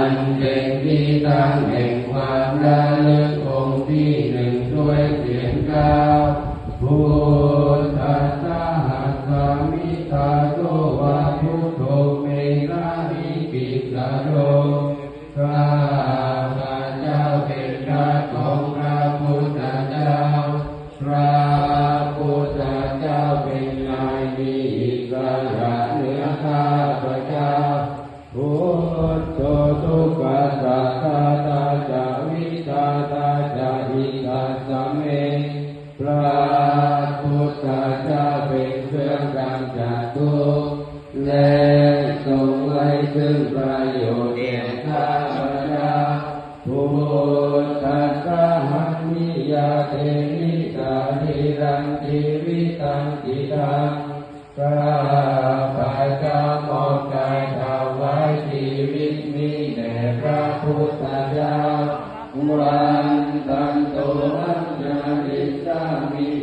ອັນເປັນທີ່ຕັ້ງແຫ່ງຄວາມລະລຶກອົງທີໜຶ່ງດ້ວຍສຽງກ້າວ ພຸດທັດສະຫັດສະມິດທາໂຕ ວະ ພຸດໂທ ເມທາວິ ວິກກະໂຕ ຂ້າພະເຈົ້າເປັນພະຂອງພະພຸດທະເຈົ້າ ພະພຸດທະເຈົ້າເປັນນາຍ ມີອິດສະຫຼະເໜືອຂ້າພະເຈົ້າ ພຸດໂທ ທຸກກະສາດທາ ຈະ ວິທາຕາ ຈະ ຫິຕັດສະເມ ພະພຸດທະເຈົ້າເປັນເຄື່ອງກຳຈັດທຸກ ແລະ ຊົງໄວ້ຊຶ່ງປະໂຫຍດແກ່ຂ້າພະເຈົ້າ ພຸດທັດສະຫັນນິຍາເຕ ຫິ ສະລີລັງ ຈີວິຕັງ ຕິດທັງ ຂ້າພະເຈົ້າມອບກາຍຖວາຍຊີວິດນີ້ແດ່ພະພຸດທະເຈົ້າ ວັນທັນໂຕ ອັນຍາລິສາມິ